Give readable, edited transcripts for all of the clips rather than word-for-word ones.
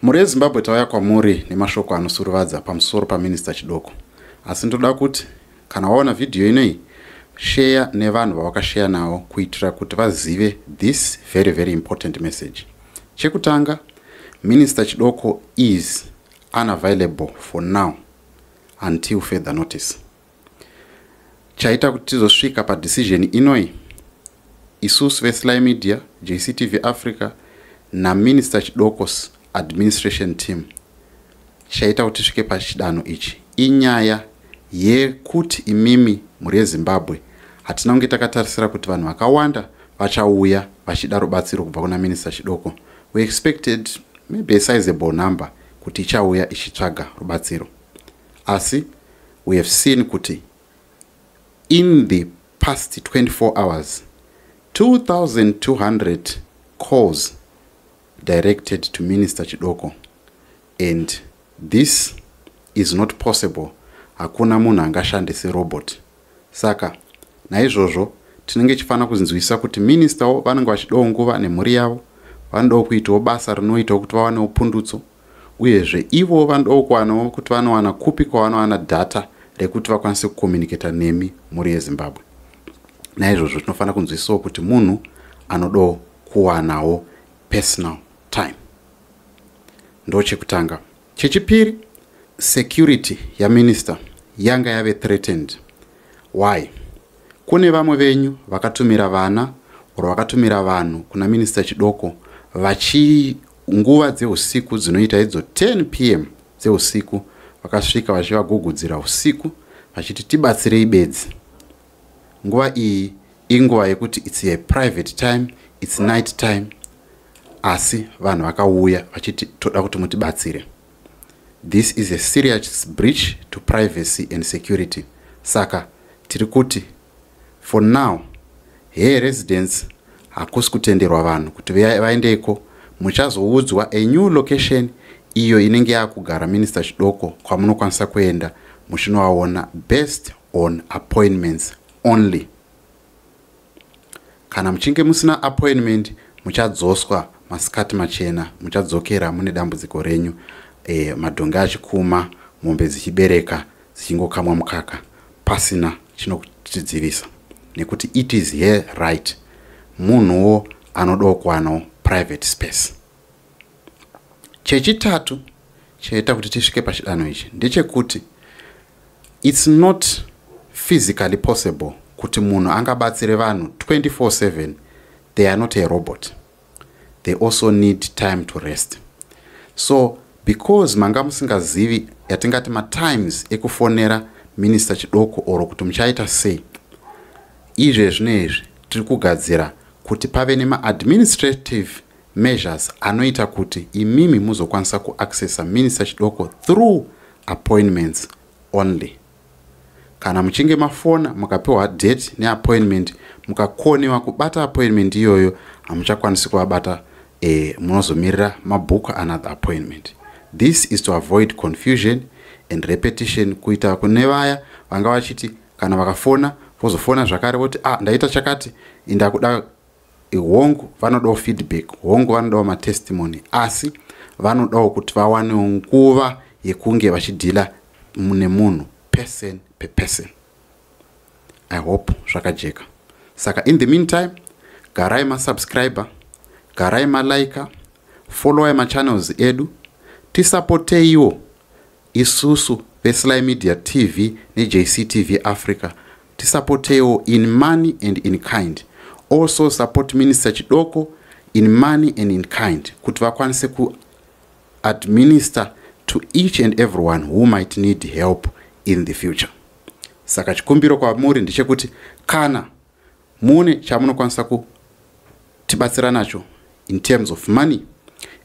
Mhuri yeZimbabwe, tauya kwamuri nemashoko anosuruvadza pamusoro paMinista Chidoko. Asi ndoda kuti kana waona vhidhiyo inoyi, share nevanhu vawakasheya navo kuitira kuti vazive this very, very important message. Chekutanga, Minister Chidoko is unavailable for now until further notice. Chaita kuti tizosvika padecision inoyi, isusu veSly Media, JCTV Africa naMinister Chidoko's administration team, chaita kuti tisvike pachidanho ichi inyaya yekuti imimi mhuri yeZimbabwe, hatina kunge takatarisira kuti vanhu vakawanda vachauya vachida rubatsiro kubva kuna Minista Chidoko. We expected maybe a sizable number kuti ichauya ichitsvaga rubatsiro, asi we have seen kuti in the past 24 hours, 2200 calls directed to Minister Chidoko, and this is not possible. Hakuna munhu angashandise robot. Saka naizvozvo tinenge tichifanira kunzwisa kuti ministawo vanenge vachidawo nguva nemhuri yavo, vanodawo kuitawo basa rinoitawo kuti vawanewo pundutso, uyezve ivo vanodawo kuwanawo kuti vanowana kupi kwavanowana data rekuti vakwanise kucommunicata nemi, mhuri yeZimbabwe. Naizvozvo tinofanira kunzwisisawo kuti munhu anodawo kuwanawo personal time. Ndo chekutanga. Chechipiri, security yaminister yanga yave threatened. Why? Kune vamwe venyu vakatumira vana or vakatumira vanhu kuna Minista Chidoko vachi nguva dzeusiku dzinoita idzo 10 p.m. dzeusiku, vakasvika vachivagugudzira usiku vachiti, "Tibatsirei bedzi." Nguva iyi inguva yekuti it's a private time, it's night time, asi vanhu vakauya vachiti, "Toda kuti mutibatsire." This is a serious breach to privacy and security. Saka tiri kuti for now, her residence hakusi kutenderwa vanhu kuti vaendeko. Muchazoudzwa a new location iyo inenge yakugara Minista Chidoko, kwamunokwanisa kuenda muchinovaona based on appointments only. Kana muchinge musina appointment, muchadzoswa masikati machena, muchadzokera mune dambudziko renyu, madhongi achikuma, mombe dzichibereka, dzichingokamwa mukaka, pasina chinotidzivisa, nekuti it is her right. Munhuwo anodawo kuwanawo private space. Chechitatu chaita kuti tisvike pachidanho ichi ndechekuti it's not physically possible kuti munhu angabatsire vanhu 24/7. They are not a robot, they also need time to rest. So because manga musingazivi yatingati matimes ekufonera Minista Chidoko or kuti muchaita sei, izvezvi izvi tiri kugadzira kuti pave nemaadministrative measures anoita kuti imimi muzokwanisa kuaccessa Minista Chidoko through appointments only. Kana muchinge mafona mukapiwa date neappointment, mukakonewa kubata appointment iyoyo, hamuchakwanisi kuvabata. Munozomirira mabhuku another appointment. This is to avoid confusion and repetition, kuita kune vaya vanga vachiti kana vakafona vozofona zvakare voti, "Ah, ndaita chakati, ndakuda." Hongu, vanodawo feedback, hongu, vanodawo matestimony, asi vanodawo kuti vawanewo nguva yekunge vachideala nemunhu person per person. I hope zvakajeka. Saka in the meantime, garai masubscriber, garai malika, followai machannels edu, tisapoteiwo isusu veSly Media TV neJCTV Africa, tisapoteiwo in money and in kind. Also support Minister Chidoko in money and in kind kuti vakwanise kuadminister to each and everyone who might need help in the future. Saka chikumbiro kwamuri ndechekuti kana mune chamunokwanisa kutibatsira nacho in terms of money,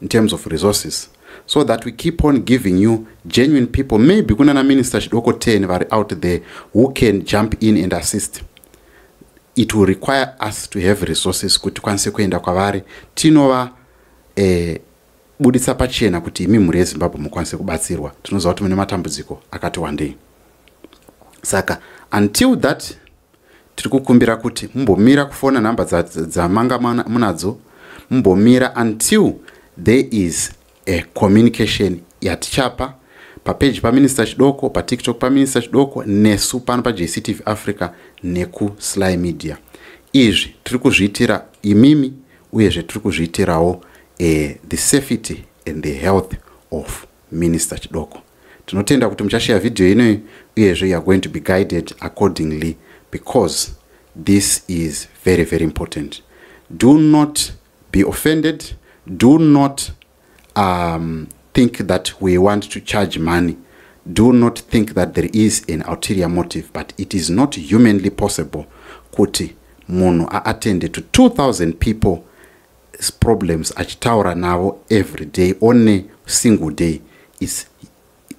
in terms of resources, so that we keep on giving you genuine people, maybe kuna naMinister Chidoko 10 vari out there who can jump in and assist, it will require us to have resources kuti tikwanise kuenda kwavari tinova buditsa pachena kuti imi mhuri yeZimbabwe mukwanise kubatsirwa. Tinoziva kuti mune matambudziko akati wandei. Saka until that, tiri kukumbira kuti mumbomira kufona nhamba dzamanga munadzo, mumbomira until there is A communication yatichapa papeji paMinister Chidoko, paTikTok paMinister Chidoko, nesu pano paJCTV Africa nekuSly Media. Izvi tiri kuzviitira imimi, uyezve tiri kuzviitirawo the safety and the health of Minister Chidoko. Tinotenda kuti muchasheya vhidhiyo inoyi, uyezve you are going to be guided accordingly, because this is very, very important. Do not be offended. Do not think that we want to charge money. Do not think that there is an ulterior motive, but it is not humanly possible kuti munhu aattende to 2000 people problems achitaura navo every day, on a single day. Is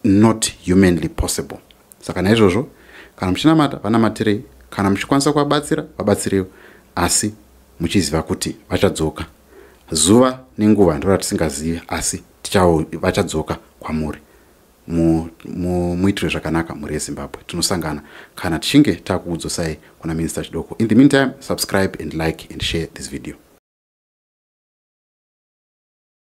not humanly possible. Saka naizvozvo, kana muchinamata, vanamatirei. Kana muchikwanisa kuvabatsira, vabatsireiwo, asi muchiziva kuti vachadzoka. Zuva nenguva ndo ratisingazivi, asi vachadzoka kwamuri. Muitire zvakanaka, mhuri yeZimbabwe. Tinosangana kana tichinge takuudzosai kuna Minista Chidoko. In the meantime, subscribe and like and share this video.